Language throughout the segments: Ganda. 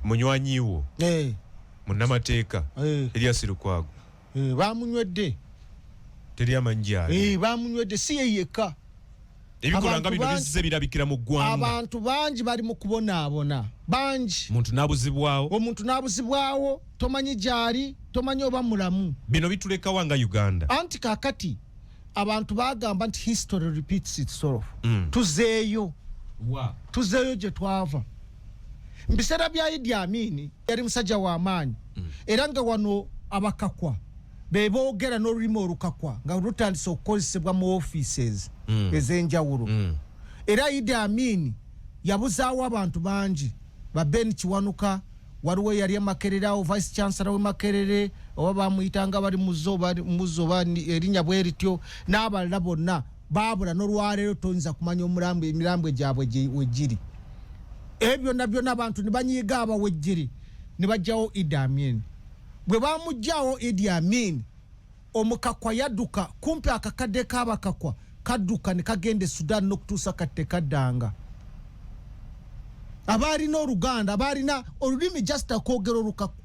Munywanyi wo munnamateeka Erias Lukwago bamunywedde. Teri amanyi gyali. Bamunywedde, si ye yekka. Ebikolwa nga bino bizze birabikira mu ggwanga. Abantu bangi bali mu kubonaabona, bangi. Omuntu n'abuzibwawo. Omuntu n'abuzibwawo, tomanyi gyali, tomanyi oba mulamu. Bino bitulekawa nga Uganda? Anti kakati abantu bagamba nti history repeats itself. Tuzeeyo tuzeeyo gye twava mu biseera bya Idi Amin. Yali musajja w'amaanyi, era nga wano abakakwa be boogera n'olulimi olukakwa nga lutandise okukozesebwa mu offices ez'enjawulo. Era Idi Amin yabuzaawo abantu bangi, ba Ben Kiwanuka, waliwo eyali emakerere awo, vice chancellor we Makerere, oba bamuyitanga bali muzo muzo oba erinnya bwe rityo, n'abalala bonna baabula. N'olwaleero toyinza kumanya omulambo, emirambo gyabwe we giri. Ebyo byonna byonna abantu ne banyiiga abawejjere ne bajjawo Idi Amin. Bwe bamugjawo Idi Amin, omukakwa yadduka, kumpi akakadde k'abakakwa kadduka ne kagenda e Sudan, n'okutuusa kati tekaddanga. Abaalina oluganda, abaalina olulimi, just akwogera olukaku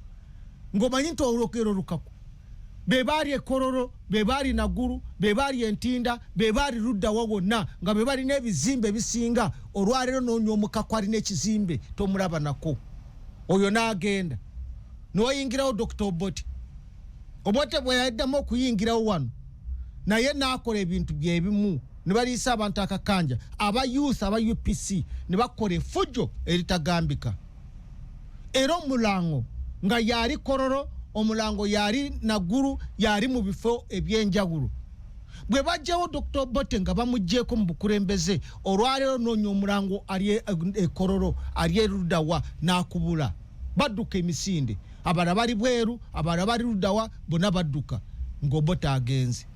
ng'omanyi nti olwogera olukaku, be baali ekololo, be baali Naguru, be baali Entinda, be baali luddawa wonna, nga be balina ebizimbe ebisinga. Olwaleero noonya omukakwa alina ekizimbe, tomulaba nako. Oyo n'agenda newayingirawo Dr Obote. Obote bwe yaddamu okuyingirawo wano, naye n'akola ebintu byebimu, ne baliisa abantu akakanja, aba youth aba UPC ne bakola effujjo eritagambika. Era omulango nga yali Kololo, omulango yali Naguru, yali mu bifo ebyenjawulo. Bwe bajjawo Dr Obote nga bamugjeeko mu bukulembeze, olwaleero noonya omulango ali ekololo, ali eruddawa, n'akubula. Badduka emisinde, abalala bali bweru, abalala bali luddawa, bonna badduka ng'Obote agenze.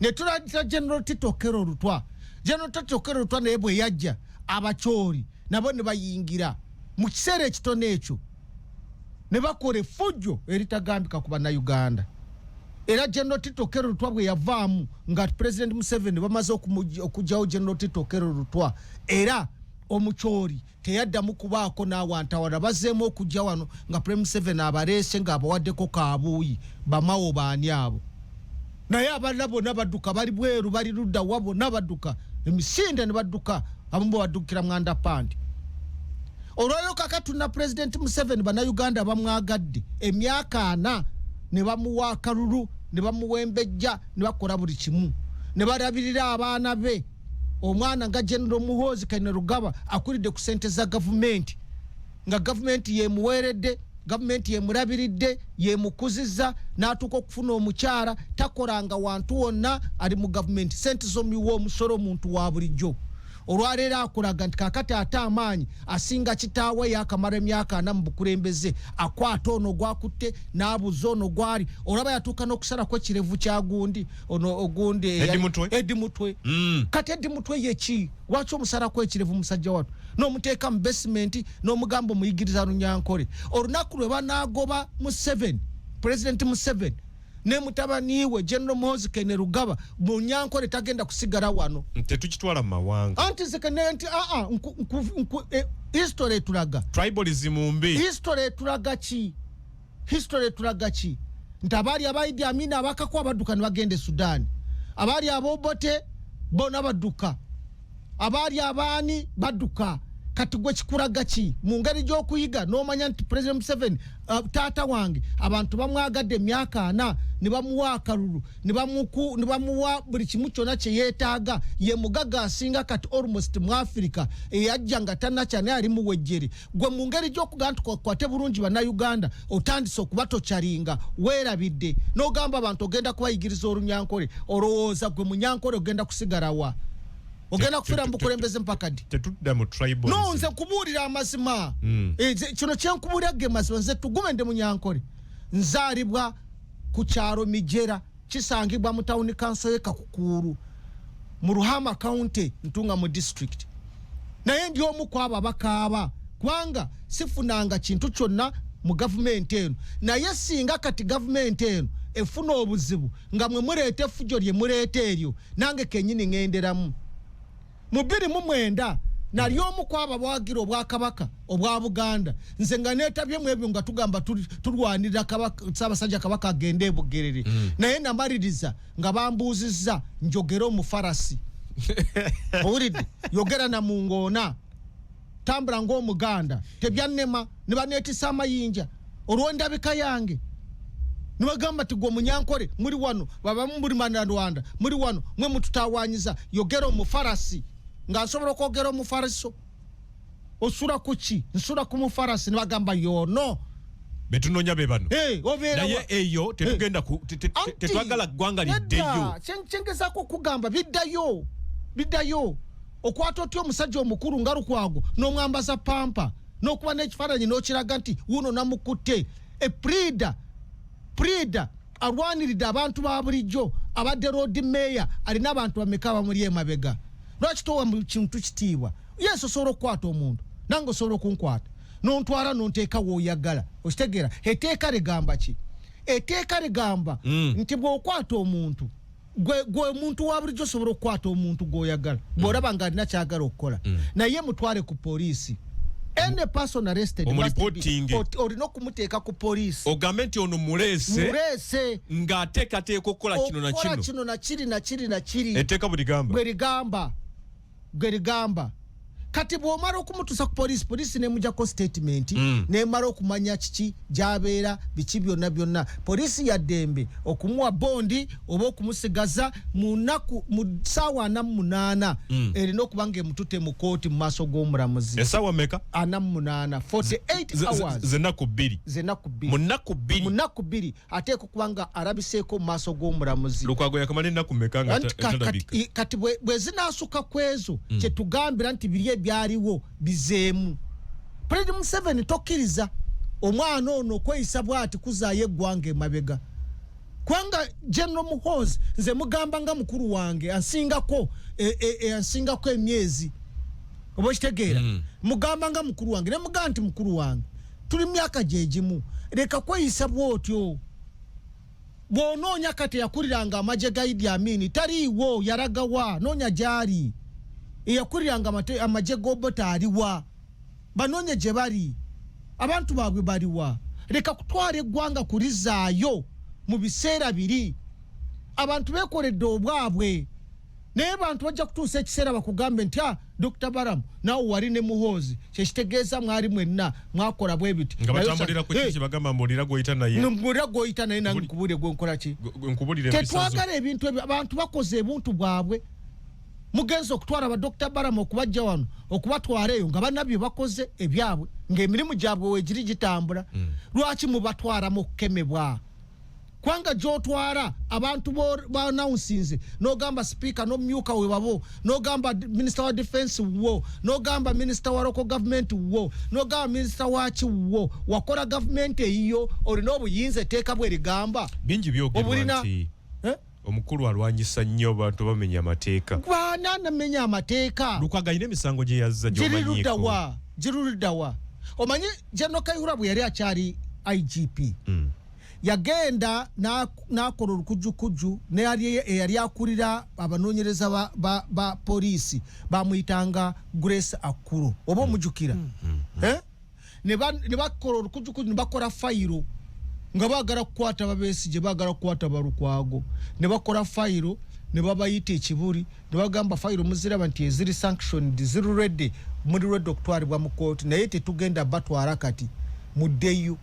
Ne tulatira General Tito Okello Lutwa. General Tito Okello Lutwa naye bwe yajja, abakyoli nabo ne bayingira mu kiseera ekitono ekyo ne bakola effujjo eritagambika ku Bannayuganda. Era General Tito Okello Lutwa bwe yavaamu, nga President Museveni bamaze okugyawo General Tito Okello Lutwa, era omukyoli teyaddamu kubaako n'awantawala. Bazzeemu okujja wano nga President Museveni abaleese ng'abawaddeko kaabuuyi, bamawo baani abo. Naye abalala bonna badduka, bali bweru, bali ludda wa, bonna badduka emisinde ne badduka, abamu baddukira mwanda pandi. Olwaleero kaka tulina Pulezidenti Museveni, Bannayuganda bamwagadde emyaka 40, ne bamuwa akalulu, ne bamuwa embejja, ne bakola buli kimu, ne balabirira abaana be. Omwana nga General Muhoozi Kainerugaba akulidde ku sente za gavumenti, nga gavumenti yemuweeredde, gavumenti yemulabiridde, yemukuzizza n'atuuka okufuna omukyala. Takolanga wantu wonna, ali mu gavumenti, sente zomiwa omusolo, omuntu wa bulijjo. Olwaleero akulaga nti kakati ate amaanyi asinga kitaawe yakamala emyaka 40 mu bukulembeze. Akwata ono gwakutte n'abuza ono gwali, olaba yatuuka n'okusalako ekirevu kya gundi ono ogundi. Eddie Mutwe? Eddie Mutwe. Kati Eddie Mutwe yeki? Lwaki omusalako ekirevu musajja watu, n'omuteeka mu basement, n'omugamba omuyigiriza Runyankole? Olunaku lwe banaagoba Museveni, President Museveni ne mutabani we General Muhoozi Kainerugaba, Munyankole tagenda kusigala wano. Tetukitwala mu mawanga. Anti nze nti aa history etulaga Tribalism mbi. History etulaga ki? History etulaga ki? Nti abaali aba Idi Amin, abakakwa abadduka ne bagenda e Sudan, abaali abobote bona badduka, abaali abaani badduka. Kati gwe kikulaga ki mu ngeri gy'okuyiga n'omanya nti President Museveni, taata wange, abantu bamwagadde emyaka 40, ne bamuwa akalulu, ne bamuwa buli kimu kyonna kye yeetaaga. Ye mugaga asinga kati almost mu Africa, eyajja nga tanakya, naye ali muwejjere. Gwe mu ngeri gy'okugaa nti kwate bulungi Bannayuganda, otandise okubatokyaringa, weerabidde n'ogamba abantu ogenda kubayigiriza Olunyankole. Olowooza gwe Munyankole ogenda kusigalawa? Ogenda kufiira mu bukulembeze mpaka ddi? Tetudda mu tribalism. No, nze nkubuulira amazima. Kino kyenkubuulira ge mazima. Nze tugume, ndi Munyankole, nzaalibwa ku kyalo Mijera, kisangibwa mu tawuni kanso ye Kakukuulu mu Ruhama County, Ntunga mu district. Naye ndi omu ku abo abakaaba kubanga sifunanga kintu kyonna mu gavumenti eno. Naye singa kati gavumenti eno efuna obuzibu nga mwe muleeta effujo lye muleeta eryo, nange kenyini ŋŋenderamu. Mu 2009 Nali omu ku abo abawagira obwakabaka obwa Buganda. Nze nga neetabyemu ebyo nga tugamba tulwanirira Ssaabasajja Kabaka agende e Bugerere. Naye namaliriza nga bambuuzizza njogere omufarasi. Owulidde? Yogera na mu ngoona, tambula ng'Omuganda. Tebyannema, ne baneetisa amayinja olw'endabika yange. Ne bagamba nti gwe Omunyankole muli wano, babamu muli Bannarwanda muli wano, mwe mututawaanyiza, yogera omufarasi. Nga nsobola okwogera omufariso? Osula ku ki? Nsula ku mufarasi. Ne bagamba yono Betunoonya be bano. Hey, obeera Naye eyo tetugenda Anti, tetwagala ggwanga nedda, liddeyo. Kyengezaako okugamba, biddayo, biddayo. Okwata otya omusajja omukulu nga Lukwago n'omwambaza pampa n'okuba n'ekifaananyi n'okiraga nti wuuno namukutte? Eprida, prida alwaniridde abantu ba bulijjo, abadde road mayor, alina abantu bameka abamuli emabega? Lwaki towa mu kintu kitiibwa? Yes, osobola okukwata omuntu, nange osobola okunkwata nontwala nonteeka w'oyagala. Okitegeera? Etteeka ligamba ki? Etteeka ligamba nti bw'okwata omuntu, gwe omuntu wa bulijjo osobola okukwata omuntu gw'oyagala bw'olaba nga alina kyagala okukola, naye mutwale ku poliisi. Any person arrested must be- Omureportinge. Olina okumuteeka ku poliisi. Ogambe nti ono muleese Muleese ng'ateekateeka okukola kino na okukola kino. Kino na kiri na kiri na kiri. Etteeka buli gamba. Bwe ligamba, gwe ligamba. Kati bw'omala okumutuusa ku poliisi, poliisi nemujjako statement, nemala okumanya kiki gy'abeera, biki byonna byonna, poliisi yaddembe okumuwa bondi oba okumusigaza. Mu nnaku, mu ssaawa 48, erina okuba nga emututte mu kooti mu maaso g'omulamuzi. Essaawa meka? 48, 48 hours. Zenaku 2. Zenaku 2. Mu nnaku 2. Mu nnaku 2 ateeka okuba nga alabiseeko mu maaso g'omulamuzi. Lukwago yakamala ennaku meka nga Anti talabika? Kati bwe zinaasuka ku ezo, kyetugambira nti biri ebyaliwo bizeemu. Pulezidenti Museveni, tokkiriza omwana ono okweyisa bw'ati kuzaayo eggwanga emabega, kubanga General Muhoozi nze mugamba nga mukulu wange, ansingako ansingako emyezi, oba okitegeera? Mugamba nga mukulu wange, ne mugamba nti mukulu wange, tuli myaka gyegimu, leka kweyisa bw'otyo. Bw'onoonya kati eyakuliranga amagye ga Idi Amin taliiwo, yaragawa? Noonya gy'ali. Eyakuliranga amagye g'Obote aliwa? Banoonye gye bali, abantu baabwe baliwa? Leka kutwala eggwanga kulizaayo mu biseera biri. Abantu beekoledde obwabwe, naye bantu bajja kutuusa ekiseera bakugambe nti Dr Balaam, naawe wali ne Muhoozi, kyekitegeeza mwali mwenna mwakola bwe biti. Nga batambulira ku kiki bagamba, mbuulira gw'oyita naye. Mbuulira gw'oyita naye, nange nkubuulire gwenkola ki. Nkubulire empisa zo. Tetwagala ebintu ebyo. Abantu bakoze ebintu bwabwe. Mugenza okutwala ba Dr Balaam okubajja wano okubatwala eyo nga bannabye bakoze ebyabwe, ng'emirimu gyabwe weegiri gitambula. Lwaki mubatwala mu kukemebwa? Kubanga gy'otwala abantu banawunsinze, n'ogamba sipiika n'omumyuka we babo, n'ogamba minisita wa defense wo, n'ogamba minisita wa local government wo, n'ogamba minisita waki wo, wakola gavumenti eyiyo, olina obuyinza, etteeka bwe ligamba. Bingi byogerwa nti Eh? omukulu alwanyisa nnyo abantu bamenya amateeka. Baana namenya amateeka? Lukwago alina emisango gye yazza Giri gy'omanyiiko. luddawa? Giri luddawa? Omanyi General Kayihura bwe yali akyali IGP, yagenda n'akola olukujjukuju eyali akulira abanoonyereza ba poliisi, bamuyitanga Grace Akuro, oba omujjukira? Eh? Ne bakola olukujjukuju ne bakola fayiro nga baagala kukwata babesigye, baagala kukwata balukwago, ne bakola fayiro ne babayita ekibuli ne bagamba, fayiro muziraba nti eziri sanctioned, ziri ready, muli ready okutwalibwa mu kooti, naye tetugenda batwala kati, muddeyo.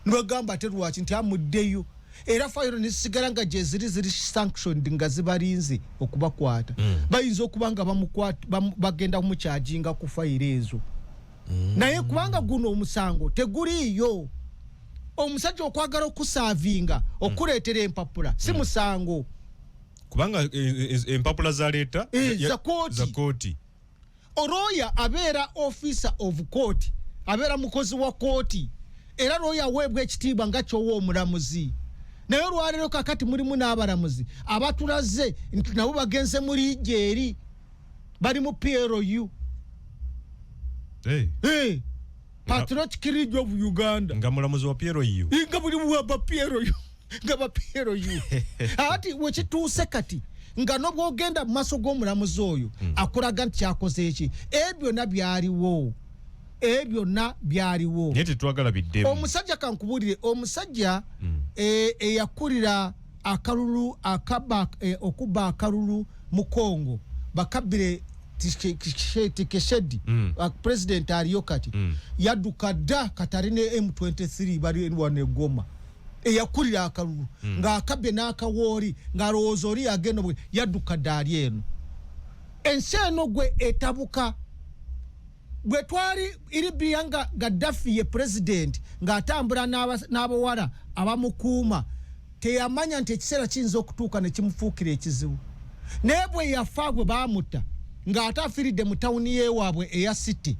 Ne bagamba ate lwaki? Nti amuddeyo. Era fayiro nezisigala nga gyeziri, ziri sanctioned, nga zibalinze okubakwata. Bayinza okuba nga bagenda kumucharginga ku fayiro ezo, naye kubanga guno omusango teguliiyo. Omusajja okwagala okuservinga, okuleetera empapula, si musango. Kubanga empapula zaleeta Za kooti. Za kooti. Olooya abeera officer of court, abeera mukozi wa kooti, era looya aweebwa ekitiibwa nga kyowa omulamuzi. Naye olwaleero kakati mulimu n'abalamuzi abatulaze nti nabo bagenze mu liigi eri bali mu PLU. Hey, Hey, Patriotic League of Uganda. Nga mulamuzi wa PLU. Nga buli bwa ba PLU, nga ba PLU. Ati wekituuse kati Nga nobwogenda mu maaso g'omulamuzi oyo, akulaga nti kyakoze eki. Ebyo byonna byaliwo, ebyo byonna byaliwo. Naye tetwagala biddemu. Omusajja, kankubuulire, omusajja eyakulira akalulu akaba, okubba akalulu mu Congo, bakabbire Tshisekedi, president aliyo kati, yadduka dda. Kati ali ne M23, bali wano egoma. Eyakulira akalulu ng'akabbye n'akawooli, ng'alowooza oli agenda bwe, yadduka dda, ali eno. Ensi eno gwe etabuka. Bwe twali Libya nga Gaddafi ye president, ng'atambula n'abawala abamukuuma, teyamanya nti ekiseera kiyinza okutuuka ne kimufuukira ekizibu. Naye bwe yafa, bwe baamutta ng'ate afiiridde mu tawuni y'ewaabwe eya Sirte,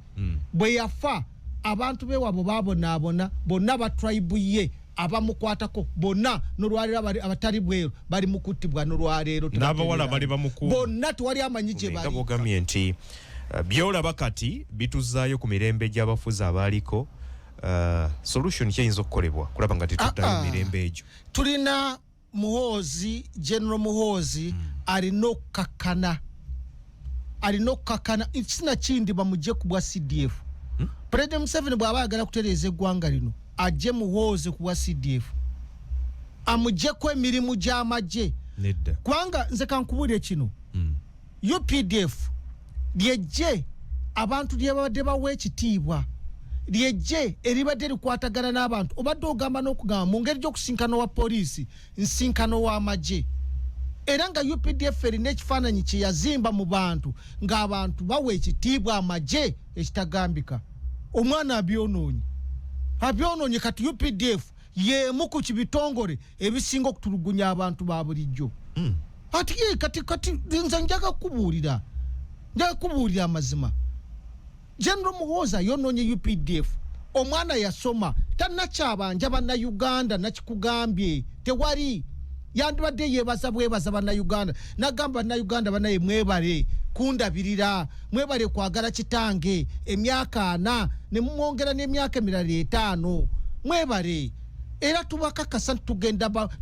bwe yafa abantu bewaabwe babonaabona bonna, ba tribe ye abamukwatako bonna, nolwaleero abatali bweru bali mu kuttibwa nolwaleero. N'abawala bali bamukuuma. Bonna tewali amanyi gye nga bali. Bwogambye nti byolaba kati bituzaayo ku mirembe gy'abafuzi abaaliko. Solution kyeyinza okukolebwa kulaba nga tetuddayo Ah, ah. mirembe egyo? Tulina Muhoozi, General Muhoozi alina okukakkana, alina okukakkana. Sina kindi, bamugye ku bwa CDF. President Museveni bw'aba ayagala kutereeza eggwanga lino, ajje Muhoozi ku bwa CDF, amugyeko emirimu gy'amagye. Nedda. Kubanga nze kankubuulire kino, UPDF lyejje abantu lyebabadde bawa ekitiibwa, lyejje eribadde likwatagana n'abantu. Obadde ogamba n'okugamba mu ngeri gy'okusinkano wa poliisi, nsinkano w'amagye. Era nga UPDF erina ekifaananyi kye yazimba mu bantu, ng'abantu bawa ekitiibwa amagye ekitagambika. Omwana abyonoonye, abyonoonye. Kati UPDF y'emu ku kibitongole ebisinga okutulugunya abantu ba bulijjo. Ati ye kati nze njaga kubuulira amazima. General Muhoozi ayonoonye UPDF. Omwana yasoma, tannakyabanja Bannayuganda. Nakikugambye, tewali yandibadde yebaza bwebaza Bannayuganda, nagamba Bannayuganda, "Banaye mwebale kundabirira, mwebale kwagala kitange emyaka 40, ne mumwongera n'emyaka emirala 5, mwebale. Era tubakakasa nti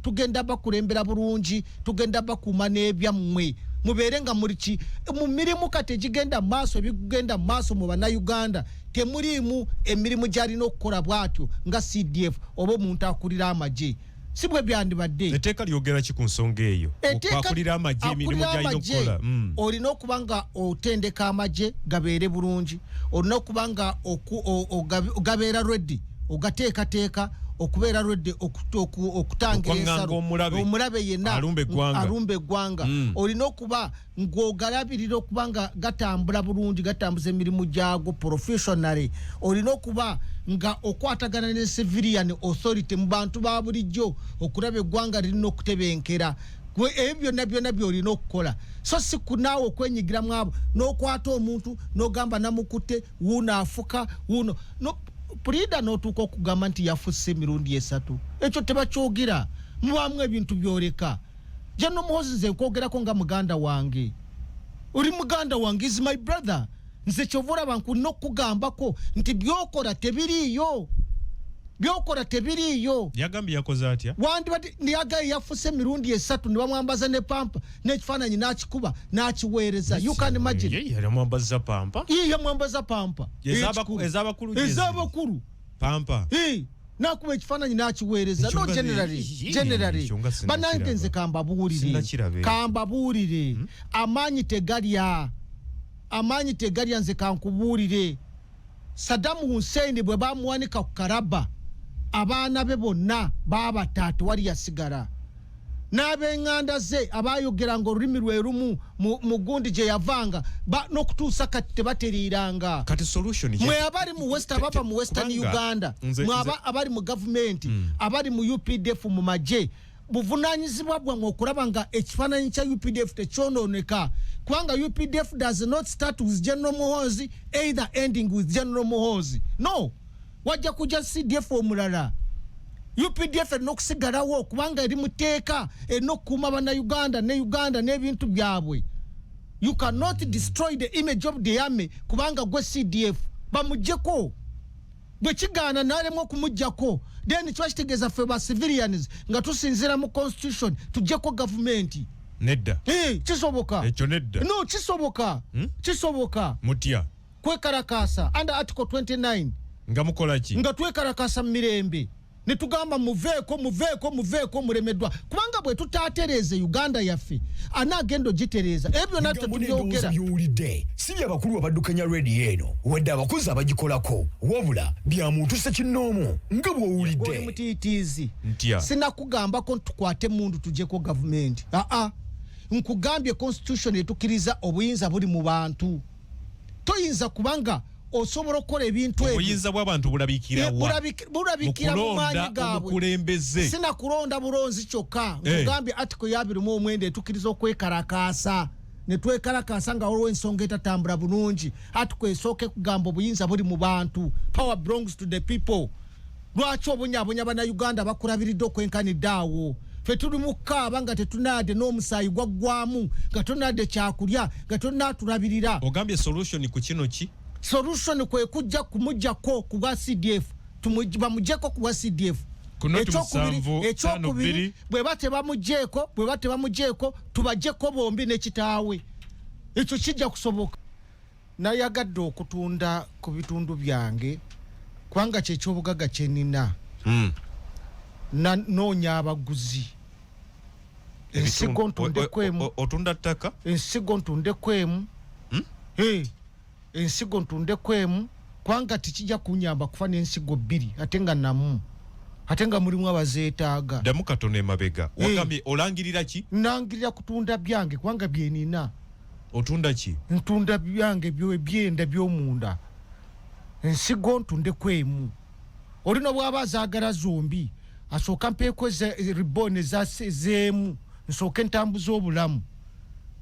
tugenda bakulembera bulungi, tugenda bakuuma n'ebyammwe, mubeere nga muli ki mu mirimu." Kati egigenda mu maaso, ebigenda mu maaso mu Bannayuganda, temuliimu emirimu gy'alina okukola bw'atyo nga CDF oba omuntu akulira amagye. Si bwe byandibadde. Etteeka lyogera ki ku nsonga eyo? Akulira amagye, emirimu akulira gy'alina amagye, okukola. Olina okuba nga otendeka amagye gabeere bulungi, olina okuba nga gabeera ready, ogateekateeka okubeera ready okutangira Okwaŋŋanga ensalo. Omulabe. Omulabe yenna Alumba eggwanga. Alumba eggwanga. Olina okuba ng'ogalabirira okuba nga gatambula bulungi, gatambuza emirimu gyago professionally. Olina okuba nga okwatagana ne civilian authority, mu bantu ba bulijjo, okulaba eggwanga lirina okutebenkera. Ebyo byonna byonna byolina okukola, so si kunaawe okwenyigiramu abo n'okwata omuntu n'ogamba namukutte wuuno afuka wuuno no pulida, n'otuuka okugamba nti yafuse emirundi esatu. Ekyo tebakyogera, mubaamu ebintu byoleka. General Muhozi, nze nkwogerako nga muganda wange, oli muganda wange, is my brother. Nze kyova olaba nkulina okukugambako nti byokola tebiriiyo, byokola tebiriiyo. Yagambye yakoze atya? Wandibadde niyagaye yafuse emirundi esatu, ne bamwambaza ne pampa, n'ekifaananyi n'akikuba n'akiweereza. You can imagine. Ye yamwambaza pampa? Ye yamwambaza pampa. Ekikulu. Ez'abakulu gye ziri. Ez'abakulu. Pampa. Eh, nakuba ekifaananyi n'akiweereza. Ekyo No, nga generally, generally, ekyo nga sinnakiraba. banange, nze kambabuulire. Sinnakiraba ekyo. Kambabuulire, amaanyi tegalya, amaanyi tegalya. Nze kankubuulire, Saddam Hussein bwe bamuwanika ku kalabba, abaana be bonna baabata, tewali yasigala. N'ab'eŋŋanda ze abayogeranga olulimi lwe lumu mu gundi gye yavanga, n'okutuusa kati tebateriiranga. Kati solution Mwe abali mu west, abava mu Western Kubanga Uganda, mwe abali mu gavumenti, abali mu UPDF, mu magye, buvunanyizibwa bwammwe okulaba nga ekifaananyi kya UPDF tekyonooneka, kubanga UPDF does not start with General Muhozi, either ending with General Muhozi. No, wajja kujja CDF omulala. UPDF erina okusigalawo kubanga eri muteeka, erina okukuuma Bannayuganda ne Uganda n'ebintu byabwe. You cannot destroy the image of the army kubanga gwe CDF. Bamugjeko. Bwe kigaana, nalemu okumugjako, then kiba kitegeeza ffe ba civilians nga tusinziira mu constitution tuggyeko gavumenti. Nedda. Eh, kisoboka. Ekyo nedda. No, kisoboka. Kisoboka. Mutya? Kwekalakaasa under article 29. Nga mukola ki? Nga twekalakaasa mu mirembe ne tugamba muveeko, muveeko, muveeko, mulemeddwa, kubanga bwe tutaatereeze Uganda yaffe, anaagenda ogitereeza? Ebyo byonna Ebigambo n'endowooza tetubyogera. By'owulidde si byabakulu abaddukanya rediyo eno, wadde abakozi abagikolako, wabula bya muntu ssekinnoomu nga Oli bw'owulidde. Mutiitiizi. Ntya? Sinakugambako ntukwate mundu tujeko gavumenti. Aa, nkugambye constitution etukiriza obuyinza buli mu bantu. Toyinza kubanga osobola okukola ebintu ebyo. Obuyinza bw'abantu bulabikira Eh, wa? Bulabikira mu maanyi Mu kulonda gaabwe. omukulembeze. Sinakulonda bulonzi kyokka. Eh. Nkugambye article ya 29 etukiriza okwekalakaasa, ne twekalakaasa nga waliwo ensonga etatambula bulungi. Article esooka ekugamba obuyinza buli mu bantu, power belongs to the people. Lwaki obonyabonya Bannayuganda bakulabiridde okwenkanidde awo? Fe tuli mu kukaaba nga tetunaadde n'omusaayi gwaggwamu, nga tonaadde kyakulya, nga tonatulabirira. Ogambye solution ku kino ki? Solution kwe kujja kumugjako ku bwa CDF, bamugjeko ku bwa CDF. Ku noti Ekyokubiri, 7, ekyokubiri, 2. Bwe ba tebamugyeko, tubajjeko bombi ne kitaawe. Ekyo kijja kusoboka. Nayagadde okutunda ku bitundu byange kubanga kyekyobugagga kyenina. Noonya abaguzi, ensigo ntundeko emu. Otunda ttaka? Ensigo ntundeko emu. Eh, ensigo ntundeko emu, kubanga tekijja kunyamba kufa n'ensigo bbiri ate nga namu, ate nga mulimu abazeetaaga. Ddamu katono emabega. Eh. Wagambye olangirira ki? Nangirira kutunda byange kubanga byenina. Otunda ki? Ntunda byange ebyenda byomunda, ensigo ntundeko emu. Olina bwaba azaagala zombi, asooka mpeeko ribboni ezeemu, nsooke ntambuza obulamu.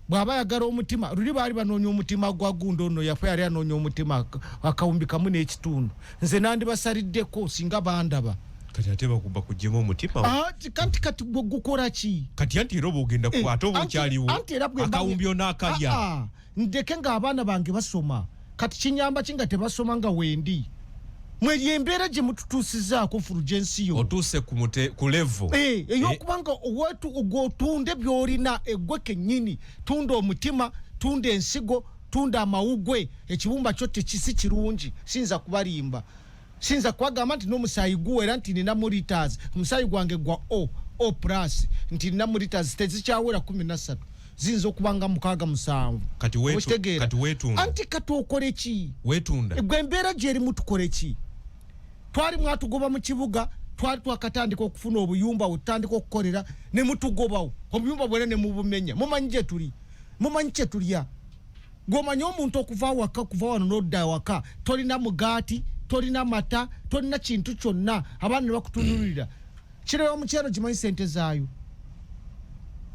Bw'aba ayagala omutima, luli baali banoonya omutima gwa gundo ono yafe, yali anoonya omutima akawumbi kamu n'ekitundu. Nze nandibasaliddeko singa bandaba. Kati ate bakuggyemu omutima? Ah, kanti kati gwe gukola ki? Kati anti era oba ogenda Eh, ate oba okyaliwo, anti era bwe mba- akawumbi onaakalya. Ah, ah, ndeke ng'abaana bange basoma. Kati kinyamba ki nga tebasoma nga wendi? Mwe embeera gye mututuusizaako, Fulgensiyo. Otuuse ku level. Eh, ey'okubanga gwotunde by'olina egwe kennyini. Tunda omutima, tunda ensigo, tunda amawugwe. Ekibumba kyo tekisi kirungi, siyinza kubalimba, siyinza kubagamba nti n'omusaayi guwera nti nina mu liters, omusaayi gwange gwa O, O plus, nti nina mu liters tezikyawera 13, ziyinza okuba nga 6, 7. Kati Okitegeera? kati weetunda. Anti kati okole ki? Weetunda. Gwe embeera gyerimu tukole ki? Twali mwatugoba mu kibuga, twali twakatandika okufuna obuyumba wetutandika okukolera, ne mutugobawo obuyumba bwera ne mubumenya. Mumanyi gye tuli, mumanyi kye tulya. Gweomanyi omuntu okuva waka, kuva wano n'odda waka, tolina mugaati, tolina mata, tolina kintu kyonna, abaana ne bakutunulira. Kireba mukyero kimanyi sente zaayo.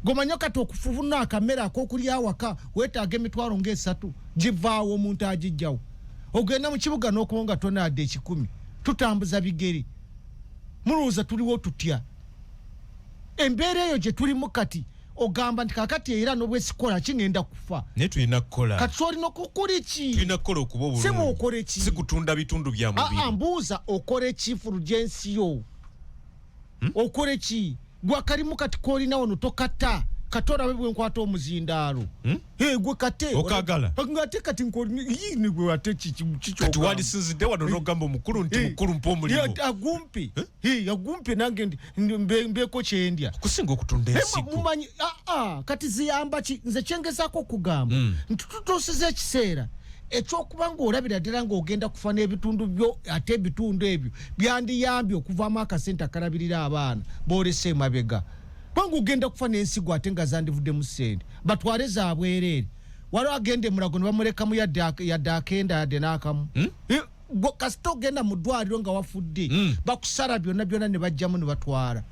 Gomanya kati okufuna akamere akokulya awaka weetaaga emitwalo ngaesatu, givaawo omuntu agijjawo? Ogenda mu kibuga n'okuba nga tonaadde 100. Tutambuza bigere. Mulowooza tuliwo tutya embeera eyo gye tulimu kati? Ogamba nti kakati era nobwesikola kingenda kufa. Naye tulina kukola. Kati olina okukola ki? Tulina kukola okuba obulungi. Sema okole ki? Si kutunda bitundu bya Aa, mubiri. mbuuza, okole ki, Fulgensiyo? Okole ki? Gwakalimu kati kolina wano tokata, kati olabe bwe nkwata omuzindaalo. Eh, gwe kate. Okagala? Ngate kati yini gwe ate Kati kikyogamba? wandisinzidde wano n'ogamba omukulu nti Eh. mukulu, mpa omulimu. Agumpe. Eh, agumpe nange mbeeko kyendya. Okusinga okutunda Eh, ensigo. mumanyi aa, kati ziyamba ki? Nze kyengezaako okugamba nti tutuusiza ekiseera ekyokuba ngaolabira ddala ng'ogenda kufa n'ebitundu byo, ate ebitundu ebyo byandiyambye okuvaamu akasente akalabirira abaana boolese emabega, kubanga ogenda kufa n'ensigo ate nga zandivuddemu ssente, batwale zabwereere. Waliwo agenda emulago ne bamulekamu yadde akenda yadde n'akamu. Eh, kasita ogenda mu ddwaliro nga wafudde, bakusala byonna byonna ne bajjamu ne batwala.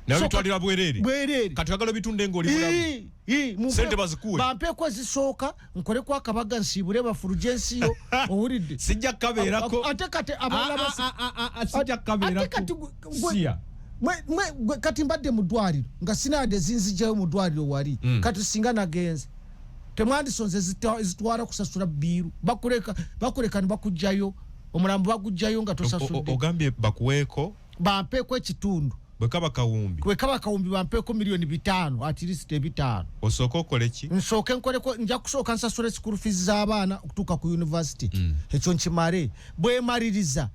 Naye So bitwalira bwereere. Bwereere. Kati oyagala obitunde ng'oli mulamu. Ii, Sente bazikuwe. Bampeeko ezisooka, nkoleko akabaga, nsiibule bafulugensiyo, owulidde? Sijja kukabeerako. Ate kati abalala Sijja ate kukabeerako. kati Siya. kati mbadde mu ddwaliro nga sinaadde zinzigyayo mu ddwaliro wali. Kati singa nagenze, temwandisonze zitwala kusasula bill. Bakuleka ne bakugjayo, omulambo bagugjayo nga tosasudde. Ogambye bakuweeko? Bampeeko ekitundu. Bwe kaba kawumbi, bwe kaba kawumbi bampeeko 5 miliyoni, at least 5. Osooke okole ki? Nsooke nkoleko, nja kusooka nsasula school fees z'abaana okutuuka ku university. Ekyo nkimale, bwemaliriza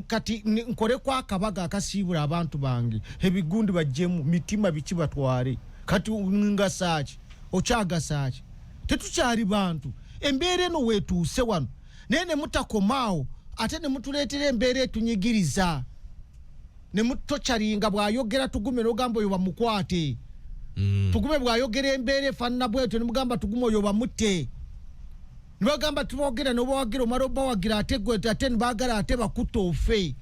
kati nkoleko akabaga akasiibula abantu bange, ebigundi bajjemu mitima biki batwale. Kati ngasaaki okyagasaaki? Tetukyali bantu. Embeera eno weetuuse wano, naye ne mutakomaawo, ate ne mutuleetera embeera etunyigiriza ne mutokyalinga. Bw'ayogera Tugume n'ogamba oyo bamukwate. Tugume bw'ayogera embeera efaanana bwetyo, nemugamba Tugume oyo bamutte. Nibagamba tubogera nobawagira, omala obawagira, ate gwe ate nibagala ate bakutte ofe.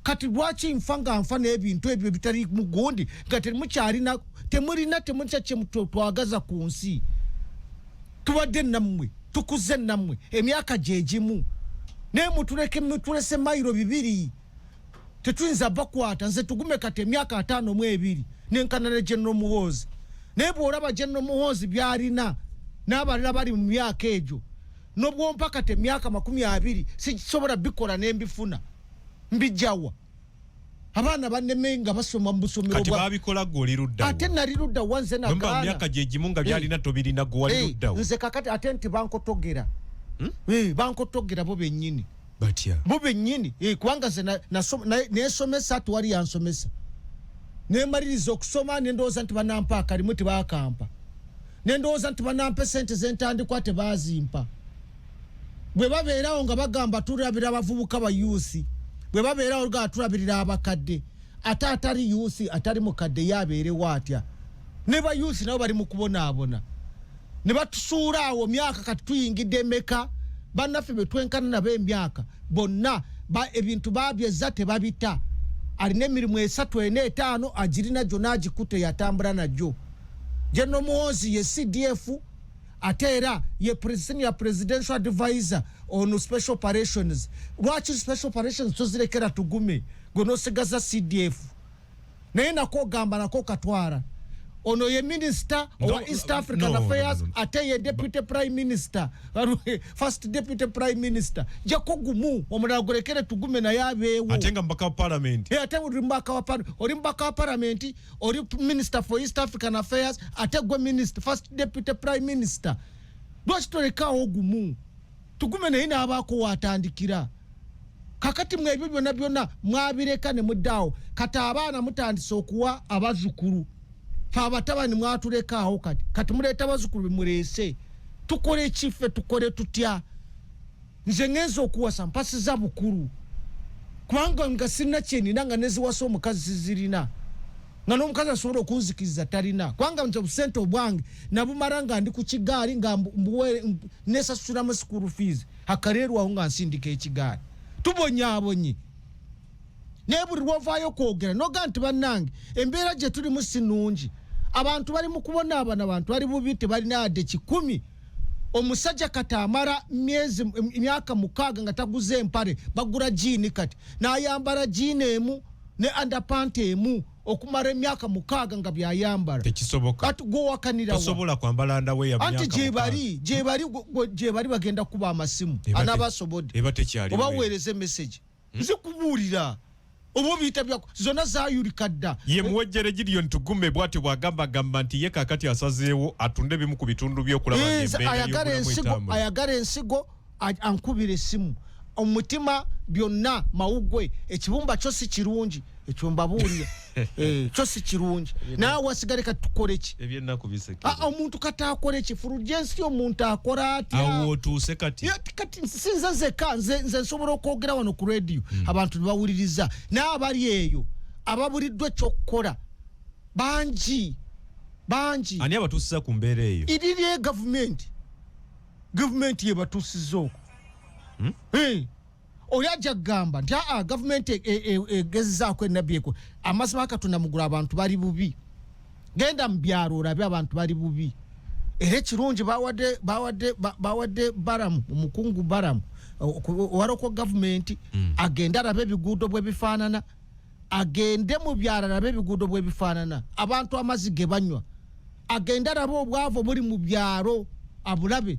Kati lwaki nfa nga nfa n'ebintu ebyo bitali mugundi, nga temukyalina, temulina, temulina kyemutwagaza ku nsi? Tubadde nammwe, tukuze nammwe emyaka gyegimu, naye mutuleke, mutulese mayiro 2, tetuyinza bakwata. Nze Tugume kati emyaka 52 nenkana ne General Muhoozi, naye bw'olaba General Muhoozi byalina n'abalala bali mu myaka egyo, nobwompa kati emyaka 20 sisobola bikola nembifuna. Mbijjawa? Abaana baneme nga basoma mu busomero. Kati babikola gwe oli ludda? Ate nali ludda wa? Nze Bwe muba mu nagaana. myaka gyegimu nga byalina tobirina, gwe wali luddawo? Nze kakati ate nti bankotogera. Bankotogera bo bennyini. Batya? Bo bennyini. Kubanga nze nesomesa, tewali yansomesa. Nemaliriza okusoma, nendowooza nti banampa akalimu, tebakampa. Nendowooza nti banampa esente zentandikwa, tebazimpa. Bwe babeerawo nga bagamba tulabira abavubuka ba youth, bwe babeerawo nga tulabirira abakadde, ate atali youth, atali mukadde, ye abeerewo atya? Ne ba youth nabo bali mu kubonaabona, ne batusuula awo. Myaka kati tuyingidde emeka? Bannaffe betwenkana nabo emyaka bonna ebintu babyeza, tebabita. Alina emirimu esatu, ena, etaano, agirina gyonna, agikutte, yatambula nagyo. General Muhoozi ye CDF, ate era ye senior presidential advisor on special operations. Lwaki special operations tozirekera Tugume, gwe nosigaza CDF? Naye nako ogamba nako katwara. Ono ye minister No, owa East African no, Affairs, no, no, no. ate ye deputy prime minister, first deputy prime minister. Jako gumu, omulala gulekere Tugume naye abeewo. Ate nga mubaka wa parliament. Ate oli mubaka wa parliament, oli minister for East African Affairs, ate gwe minister, first deputy prime minister. Lwaki tolekaawo gumu, Tugume naye n'abaako waatandikira? Kakati mwe ebyo byonna byonna mwabireka ne muddaawo. Kati abaana mutandise okuwa abazzukulu, fe abatabani mwatulekaawo. Kati muleeta abazzukulu, bemuleese, tukole kiffe? Tukole tutya? Nze ngenza okuwasa, mpasiza bukulu, kubanga nga sirina kyenina, nga neziwasa omukazi sizirina, nga n'omukazi asobola okunzikiriza talina, kubanga nze obusente obwange nabumala nga ndi ku kigaali, nga nesasulamu school fees, akaleerwawo nga nsindika ekigaali. Tubonyaabonye, naye buli lwovaayo kwogera noga nti bannange, embeera gye tulimu si nnungi, abantu bali mu kubonaabona, abantu bali bubi, tebalina yadde 100. Omusajja kati amala myezi, emyaka 6 nga taguze empale, bagula jean, kati n'ayambala jean emu ne underpant emu okumala emyaka 6 nga byayambala. Tekisoboka. Kati gwowakanirawa? Tosobola kwambala underwear Anti myaka gyebali, gyebali, gyebali bagenda kuba amasimu. Anabasobodde Eba tekyali. oba weereze message, nze kubuulira oba obiyita byako zonna zayulika dda. Ye Muwejjere Gideon Tugume bw'atyo bw'agamba, agamba nti ye kaakati asazeewo atunde ebimu ku bitundu by'okulaba ng'embeera Ayagala y'obulamu ensigo, etambula. ayagala ensigo, ankubira essimu. Omutima byonna mawugwe, ekibumba kyo si kirungi, ekyo mbabuulira. Kyo si kirungi. Naawe wasigale, kati tukole ki? Ebyennaku bisekera. Ah, omuntu kati akole ki? Fulugyensi, omuntu akola atya? Awo otuuse kati. Kati sinze nzekka, nze nsobola okwogera wano ku rediyo, abantu ne bawuliriza, naye abali eyo ababuliddwa ekyokukola bangi bangi. Ani abatuusiza ku mbeera eyo? Iriri gavumenti, gavumenti yebatuusiza okwo. Oli ajja kugamba nti aa, gavumenti egezezaako enabyeko. Amazima, Katonda mugulu, abantu bali bubi. Genda mu byalo olabe, abantu bali bubi. Era ekirungi bawadde Balamu, omukungu Balamu owaloko gavumenti, agende alabe ebiguudo bwe bifaanana, agende mu byalo alabe ebiguudo bwe bifaanana, abantu amazzi ge banywa, agende alabe obwavu obuli mu byalo abulabe.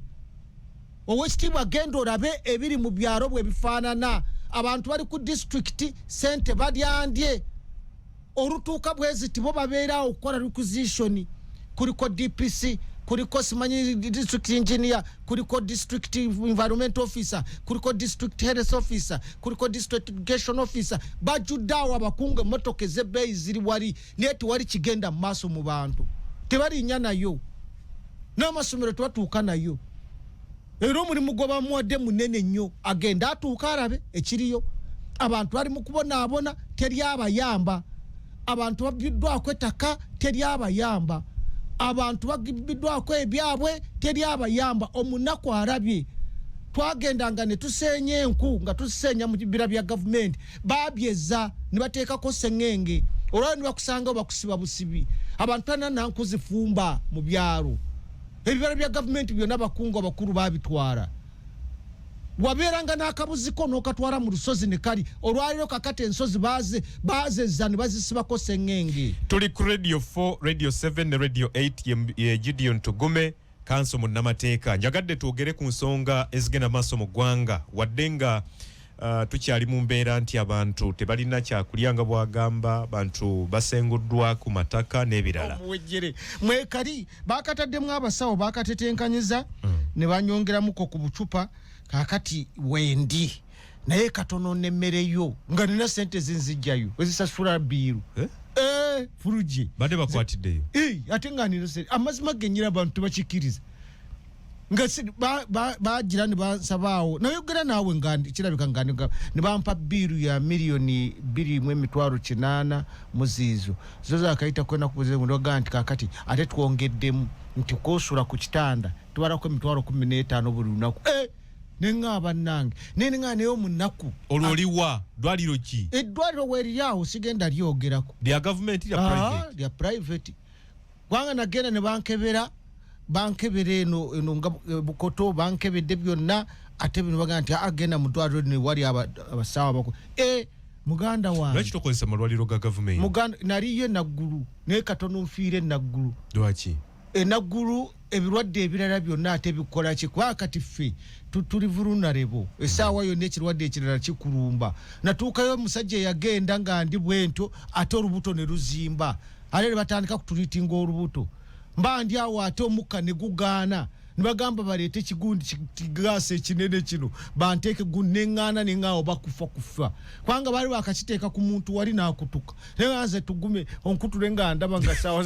Owekitiibwa, genda olabe ebiri mu byalo bwe bifaanana. Abantu bali ku disitulikiti, sente balyandye. Olutuuka bweziti bo babeeraawo okukola requisition. Kuliko DPC, kuliko simanyi district engineer, kuliko district environment officer, kuliko district health officer, kuliko district education officer. Bajjudde awo abakungu, emmotoka ez'ebbeeyi ziri wali, naye tewali kigenda mu maaso mu bantu. Tebalinya nayo, n'amasomero tebatuuka nayo. Era omulimu gwe bamuwadde munene nnyo, agende atuuka alabe ekiriyo. Abantu bali mu kubonaabona, teri abayamba. Abantu babbiddwako ettaka, teri abayamba. Abantu bagibbiddwako ebyabwe, teri abayamba. Omunaku alabye. Twagendanga ne tuseenya enku, nga tuseenya mu bibira bya gavumenti, babyeza ne bateekako seŋŋenge. Olwayo ne bakusanga bakusiba busibi. Abantu talina nanku zifumba mu byalo. Ebibala bya gavumenti byonna abakungu abakulu babitwala. Wabeeranga n'akabuziko n'okatwala mu lusozi ne kali. Olwaliro kakati ensozi bazezza ne bazisibako seŋŋenge. Tuli ku Radio 4, Radio 7 ne Radio 8. Ye Gideon Tugume, kanso munnamateeka. Njagadde twogere ku nsonga ezigenda maaso mu ggwanga, wadde nga tukyali mu mbeera nti abantu tebalina kyakulya nga bwagamba, bantu basenguddwa ku mataka n'ebirala. Omuwejjere mwekali bakataddemu abasawo, bakatetenkanyiza ne banyongeramuko ku bucupa. Kakati wendi naye katono nemmereyo nga nina sente zinzijjayo ezisasula bill. Eh? Eh, furuji. Badde bakwatiddeyo? Eh, ate nga nina sente. Amazima genyira abantu tebakikiriza nga bagira ne bansabaawo nayogera naawe nga kirabika nga ne bampa bill ya 2,800,000 muziizo zo zakayitako enaku zemunoga nti kakati ate twongeddemu nti kosula ku kitanda tubalako 15,000 buli lunaku. Eh, neŋŋa bannange, neŋŋa naye omunaku. Olwo oliwa ddwaliro ki? Eddwaliro weeriri awo, sigenda lyogerako. Lya gavumenti, lya Ah, private? Lya private, kubanga nagenda ne bankebera, bankebera eno eno nga Bukoto, bankebedde byonna, ate bino bagamba nti agenda mu ddwaliro lino wali abasawo abako. E muganda wange, Lwaki tokozesa malwaliro ga gavumenti? Muganda, naliyo enaggulu naye katono nfiire enaggulu. Lwaki? Enaggulu ebirwadde ebirala byonna ate bikola ki? Kubanga kati ffe tuli vulnerable, essaawa yonna ekirwadde ekirala kikulumba. Natuukayo omusajja eyagenda nga ndi bwentyo, ate olubuto ne luzimba, ate ne batandika kutreatinga olubuto. Mba ndi awo, ate omukka ne gugaana, ne bagamba baleete ekigundi kigaasi ekinene kino banteeke neŋŋaana, neŋŋaawo bakufa kufa, kubanga baali bakakiteeka ku muntu wali n'akutuka. Naye nze tugume onkutule nga ndaba nga saawa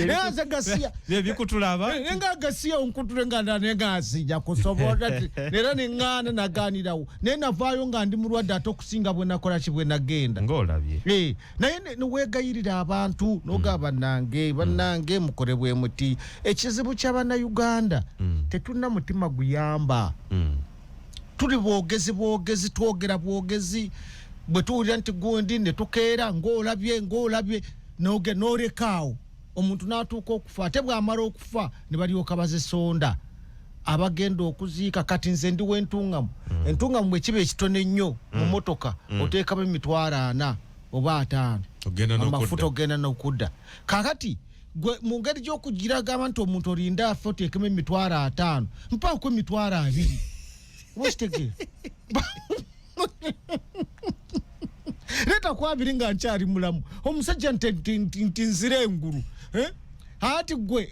naye nze gasiya. Bye bikutulaba. Naye nga gasiya onkutule nga ndaba, naye nga nsijja kusobola era neŋŋaana nagaanirawo, naye navaayo nga ndi mulwadde ate okusinga bwe nakola ki, bwe nagenda. Ng'olabye. Eh, naye neweegayirira abantu nogamba bannange, bannange mukole bwe muti. Ekizibu ky'abannayuganda tetulina mutima guyamba. Tuli bwogezi bwogezi, twogera bwogezi. Bwe tuwulira nti gundi ne tukeera ng'olabye, ng'olabye n'olekaawo omuntu n'atuuka okufa, ate bw'amala okufa ne balyoka bazisonda abagenda okuziika. Kati nze ndi w'entungamu, entungamu bwe kiba ekitono ennyo mu motoka oteekamu 40,000 oba 50 Ogenda n'okudda. amafuta, ogenda n'okudda. Kakati gwe mu ngeri gy'okugira gamba nti omuntu olinda afe oteekemu 50,000, mpaako 20,000, oba okitegeera? Leeta ku 20 nga nkyali mulamu, omusajja nti nzire engulu. Eh? Ati gwe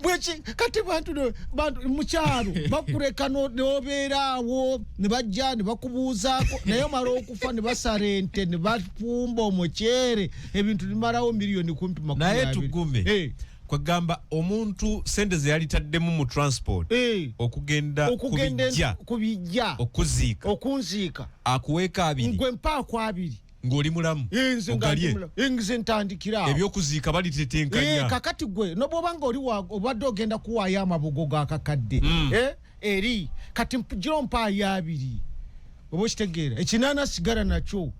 bweki kati bantu mukyalo bakuleka nobeera awo ne bajja ne bakubuuzaako, naye omala okufa ne basala ente ne bafumba omuceere, ebintu bimalawo miliyoni kumpi makumi Naye abiri. tugume, Eh, kwegamba omuntu sente ze yalitaddemu mu transport okugenda okugenda kubijja ku bijja okuziika okunziika akuweeko 20. Ngwe mpaako 20. Ng'oli mulamu. Eh, nze nga ndi Ogalye. mulamu. Eh, nze ntandikira awo. Ebyokuziika Eh, balitetenkanya. Kakati gwe nobwoba nga oli obadde ogenda kuwaayo amabugo gakakadde, eh, eri kati gira ompaayo 20, oba okitegeera? 80 sigala nakyo.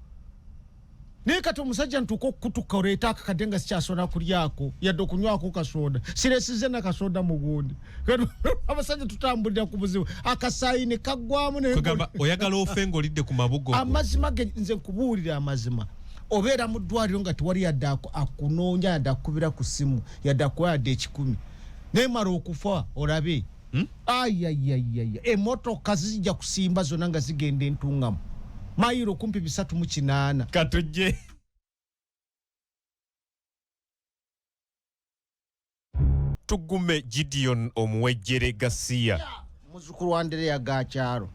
Naye kati omusajja ntuuka okukutuka oleeta akakadde nga sikyasobola kulyako yadde okunywako kasoda, siresize nakasoda mu gundi. Kati abasajja tutambulira ku buzibu, akasaayi ne kaggwamu naye Kwegamba oyagala ofe ng'olidde ku mabugo go. Amazima ge nze nkubuulira amazima, obeera mu ddwaliro nga tewali yadde akunoonya, yadde akukubira ku ssimu, yadde akuwa yadde 100, naye mala okufa olabe. Ayayayaya, emotoka zijja kusimba zonna nga zigenda entungamu mayiro kumpi 308. Katujje Tugume Gideon omuwejjere gasiya. Muzukulu wa Andereya Gakyalo.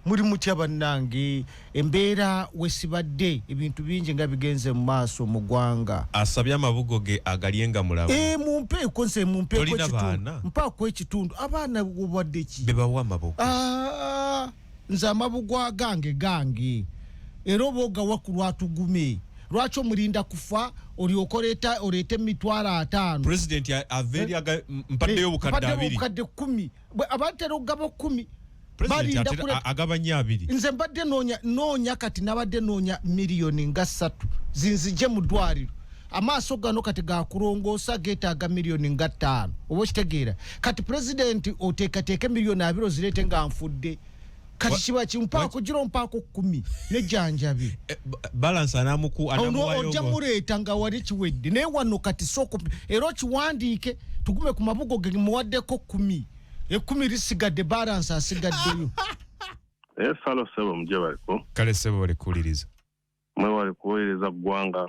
Muli mutya bannange? Embeera wesibadde ebintu bingi nga bigenze mu maaso mu ggwanga. Asabye amabugo ge agalye nga mulamu. Mumpeeko nze, mumpeeko Tolina ekitundu. baana? Mpaako ekitundu. Abaana obadde ki? Bebawa amabugo. Ah, nze amabugo agange gange era oba ogawa ku lwatugume. Lwaki omulinda kufa olyoka oleeta 50,000? President ava eri mpaddeyo obukadde Mpaddeyo abiri. obukadde 10. Bwe abatera okugaba 10, President balinda atera kuleta agabanya 2. Nze mbadde noonya kati nabadde noonya miliyoni nga 3 zinzije mu ddwaliro. Amaaso gano kati gakulongoosa geetaaga miliyoni nga 5. Oba okitegeera? Kati pulezidenti oteekateeka miliyoni 20 ozireete nga nfudde. Kati kiba kimpaako, gira ompaako 10 nejjanjabi. Balance anamuwayo Ojja ngo- muleeta nga wali kiwedde. Naye wano kati sooka era okiwandiike tugume ku mabugo ge muwaddeko 10. 10 lisigadde, balance asigaddeyo. Salo ssebo mujje baliko. Kale ssebo balikuwuliriza. Mwewale kuweereza ggwanga.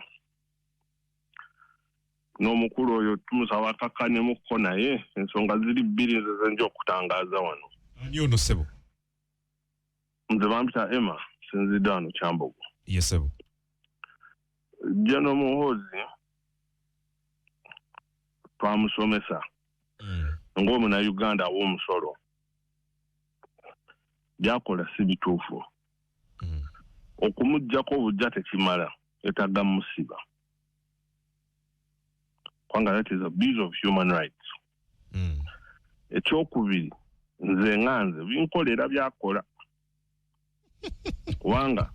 N'omukulu oyo tumusaba akakkanemuko naye ensonga ziri bbiri nze ze nja okutangaaza wano. Ani ono ssebo? Nze bampita Emma, sinzidde wano Kyambogo. Ye ssebo. General Muhoozi twamusomesa ng'omunnayuganda aw'omusolo. By'akola si bituufu. Okumuggyako obujja tekimala, etagga musiba. Kubanga that is abuse of human rights. Ekyokubiri, nze nga nze binkolera by'akola. Kubanga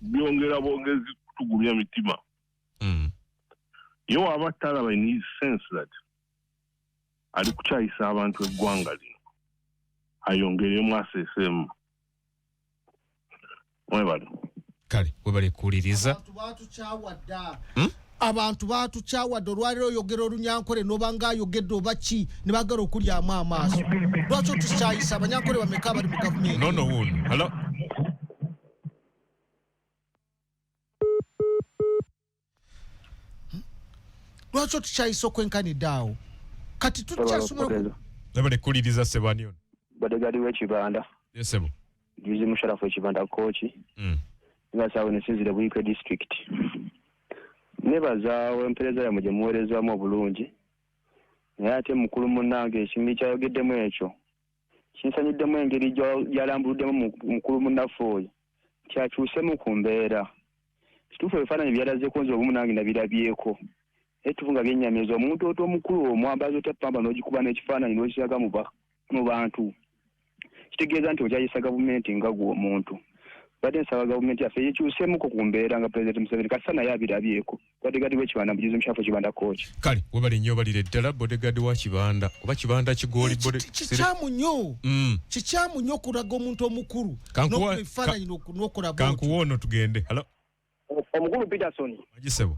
byongera bwongezi kutugumya mitima. Ye waba talaba in his sense that ali kukyayisa abantu eggwanga lino, ayongeremu aseeseemu. Mwebale. Kale, webale kuwuliriza. Abantu batukyawa dda. Abantu batukyawa dda. Olwaleero oyogera olunyankole n'oba ng'ayogedde oba ki, ne baagala okulyamu amaaso. Lwaki otukyayisa? Abanyankole bameka abali mu gavumenti? Nono wuuno. Hello? Lwaki otukyayisa okwenkanidde awo? Kati tukyasobola Webale kuwuliriza ssebo, ani ono? Bodyguard w'Ekibanda. Ye ssebo. Juzi Musharafu Ekibanda Kooki. Nga saawa nesinzire Buikwe district. Nebaza empeereza yammwe gye muweerezaamu obulungi. Naye ate mukulu munnange ekintu kyayogeddemu ekyo kinsanyuddemu engeri gy'alambuluddemu mukulu munnaffe oyo kyakyusemu ku mbeera. Kituufu ebifaananyi byalazeeko nze obumu nange nabirabyeko. Naye kituufu nga byennyamiza omuntu oti omukulu omwambaza otya ppamba n'ogikuba n'ekifaananyi n'okiraga mu bantu. Kitegeeza nti okyayisa gavumenti nga gwe omuntu. Badde nsaba gavumenti yaffe yekyuseemuko ku mbeera nga Pulezidenti Museveni kasita naye abirabyeko. Bodyguard w'Ekibanda mujuzi Mushafu Kibanda Kooki. Kale, webale nnyo obalire ddala bodyguard wa Kibanda. Oba Kibanda Kigooli Kikyamu nnyo. Kikyamu nnyo okulaga omuntu omukulu. N'okuba ebifaananyi n'okola bw'otyo. Kankuwa ono tugende. Hello? Omukulu Peterson. Magisebo.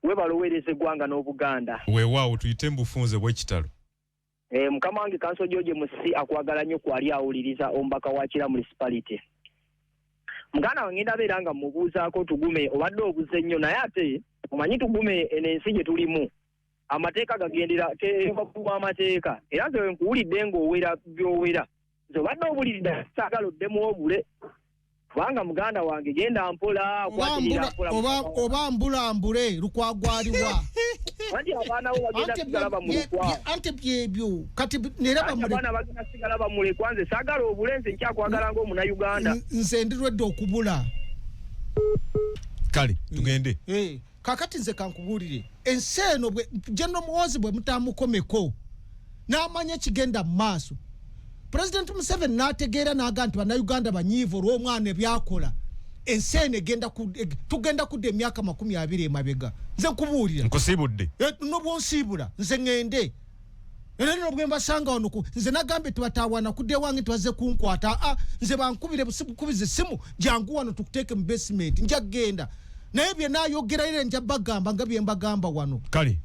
Webale oweereza eggwanga n'Obuganda. Weewaawo tuyite mu bufunze bw'ekitalo. Mukama wange Kanso George Musisi akwagala nnyo kwali awuliriza omubaka wa Kira Municipality. Muganda wange ngenda beera nga mmubuuzaako Tugume obadde obuze nnyo naye ate omanyi Tugume eno ensi gye tulimu amateeka gagendera kuwa amateeka era nze nkuwulidde ng'owera by'owera nze obadde obuliridde saagala oddemu obule kubanga muganda wange genda mpola, okwatirira mpola Oba mbulambule lukwagwaliwa. Anti abaana bo bagenda sigala bamulekwa. Anti byebyo kati nera Anti bamulekwa. abaana bagenda sigala bamulekwa nze saagala obule nze nkyakwagala ng'omunnayuganda. Nze ndirwedde okubula. Kale tugende. Kakati nze kankubuulire ensi eno bwe General Muhoozi bwe mutamukomeko n'amanya ekigenda mu maaso. President Museveni n'ategeera n'agamba nti bannayuganda banyiivu olw'omwana ebyakola. Ensi eno tugenda kudda emyaka 20 emabega. Nze nkubuulira. Nkusiibudde. N'obwonsiibula nze ŋŋende. Era nno bwe mbasanga wano nze nagambye tebatawaana kudda ewange nti bazze kunkwata. Nze bankubire bukubize essimu, jangu wano tukuteeke mu basement, nja kugenda. Naye bye naayogera era nja bagamba nga bye mbagamba wano. Kale.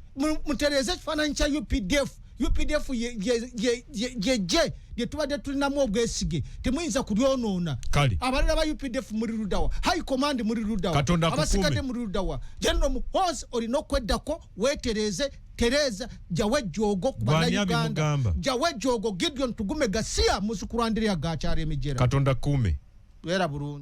Mutereeze ekifaananyi kya UPDF, UPDF yejje lye tubadde tulinamu obwesige, temuyinza kulyonoona. Kale. Abalala ba UPDF muli luddawa? High command muli luddawa? Katonda akukuume. Abasigadde muli luddawa? General Muhoozi, olina okweddako, weetereeze, tereeza, jawe ejjoogo ku Gw'ani Bannayuganda. abimugamba? Jawe ejjoogo. Gideon Tugume Gasiya, muzzukulu Andereya Gakyala Emijera. Katonda kuume. Beera bulungi.